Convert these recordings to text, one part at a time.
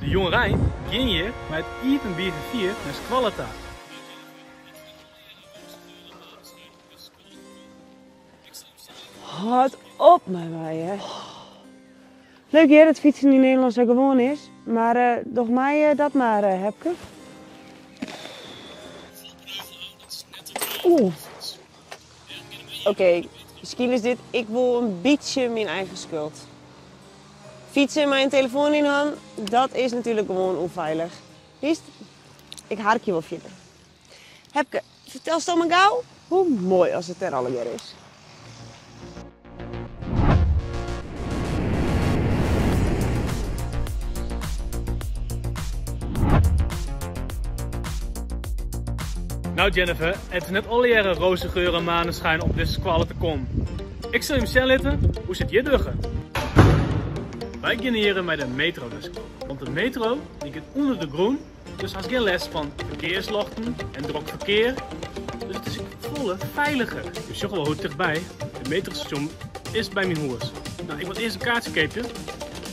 De jongerein gean hjir mei it iepenbier ferfier nei skoalle ta. Hâld op mei my, hè. Leuk hear dat fytsen yn Nederlân sa gewoan is, mar doch my dat mar, Hepke. Oeh. Oké, miskien is dit ek wol in bytsje myn eigen skuld. Fytse mei in telefoan yn han, dat is natuerlik gewoan ûnfeilich. Witst, ik harkje wol fierder. Hepke, fertelsto mar gau hoe moai as it dêr allegear is. Nou Jennifer, it is net allegearre rozengeur en maneschijn om dizze skoalle te kommen. Ik sil jim sjen litte hoe se it hjir dogge. Wy geane hjirre mei de metro nei skoalle, want de metro dy giet ûnder de grûn, dus hast gjin lêst fan ferkearsljochten en drok ferkear. Dus it is ek folle feiliger. Je sjogge wol hoe tichtby it metrostasjon is by myn hûs. Nou, ik moat earst in kaartsje keapje.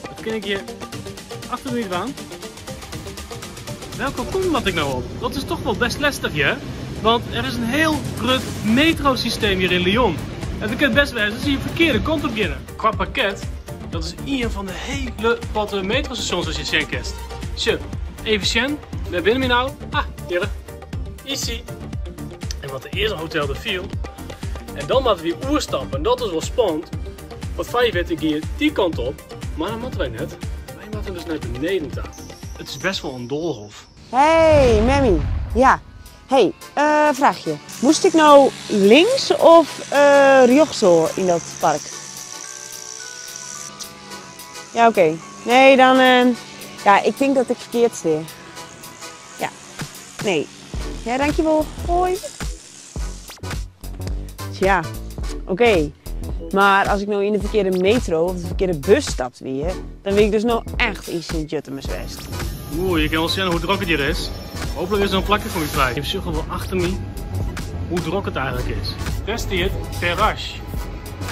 Dat kin ik hjir achter my dwaan. Welke kant moat ik nou op? Dat is toch wel best lestich, hè? Want er is in hiel grut metrosysteem hjir yn Lyon. En it kin best wêze dat se je ferkearde kant op geane. Qua pakket, dat is ien fan de hiele protte metrostasjons as je sjen kinst. Sjoch, even sjen, wêr binne we nou? Ah, hjir. Easy. En wat er earst in Hotel de Ville. En dan moatte we oerstappen. Dat is wol spannend. Want foar je witte gean je dy kant op, mar dat moatte wy net. Wy moatte dus nei beneden ta. It is best wol in doolhof. Hey Memmy, ja. Hey, fraachje. Moast ik no links of rjochtsoar yn dat park? Ja, oké. Nee, dan, ja, ik tink dat ik ferkeard stean. Ja, nee. Ja, dankjewol. Hoi. Tsja, oké. Mar as ik no yn de ferkearde metro of de ferkearde bus stapt wie, dan wie ik dus no echt yn Sint-Juttemus west. Oeh, je kinne wol sjen hoe drok it hjir is. Hooplik is der in plakje foar my frij. Je sjogge wol achter my hoe drok it eigentlik is. Dêr stiet Perrache.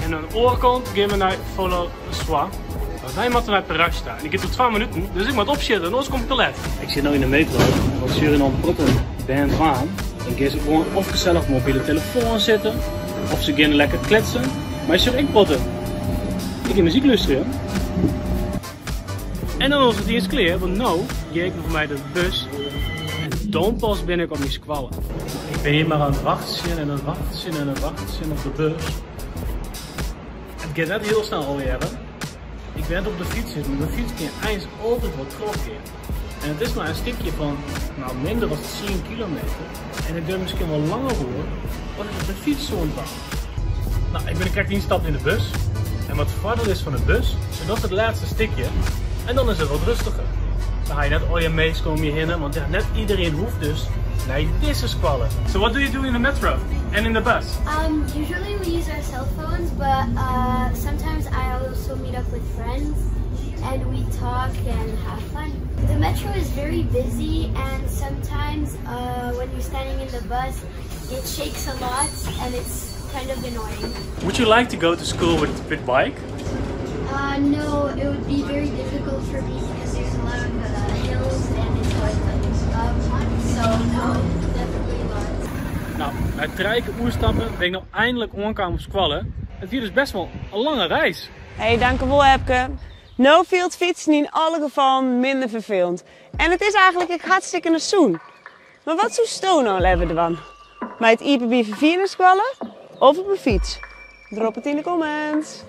En oan de oare kant gean we nei Vaux-le-Soie. Mar wy moatte nei Perrache ta. En ik giet oer 2 minuten, dus ik moat opsjitte, oars kom ik te let. Ik sit no yn de metro en wat sjoch je dan in protte bern dwaan? Dan gean se gewoan of gesellich op mobile telefoan sitten, of se geane lekker kletsen. Mar je sjogge ek protte. Ik gean muzyk lústerjen. En dan is it iens klear, want no gean ik noch mei de bus en dan pas bin ik op myn skoalle. Ik bin hjir mar oan it wachtsjen en oan it wachtsjen en oan it wachtsjen op de bus. It giet net hiel snel allegearre. Ik wend op de fyts sit, mar de fyts kin eins altyd wol trochgean. En it is mar in stikje fan nou, minder as 10 kilometer. En it duorret miskien wol langer oer as ik op de fyts soe dwaan. Nou, ik bin krekt ynstapt yn de bus. En wat it foardiel is fan de bus, is dat is it lêste stikje. En dan is it wat rêstiger. Dan ha je net al je minsken om je hinne, want ja, net iedereen hoecht dus nei dizze skoalle. So what do you do in the metro and in the bus? Usually we use our cell phones, but sometimes I also meet up with friends and we talk and have fun. The metro is very busy and sometimes when you're standing in the bus, it shakes a lot and it's kind of annoying. Would you like to go to school with bike? No, it would be very difficult for me because there's a lot of hills and it's going up. So no, definitely not. Nou, nei trije kear oerstappen bin ik no einlik oankaam op skoalle. It wie dus best wol in lange reis. Hey, dankjewol Epke. No fielt fytsen yn alle gefallen minder ferfelend. En it is eigentlik ek hartstikke sûn. Mar wat soesto no leaver dwaan? Mei it iepenbier ferfier nei skoalle of op 'e fyts? Drop it yn de comments.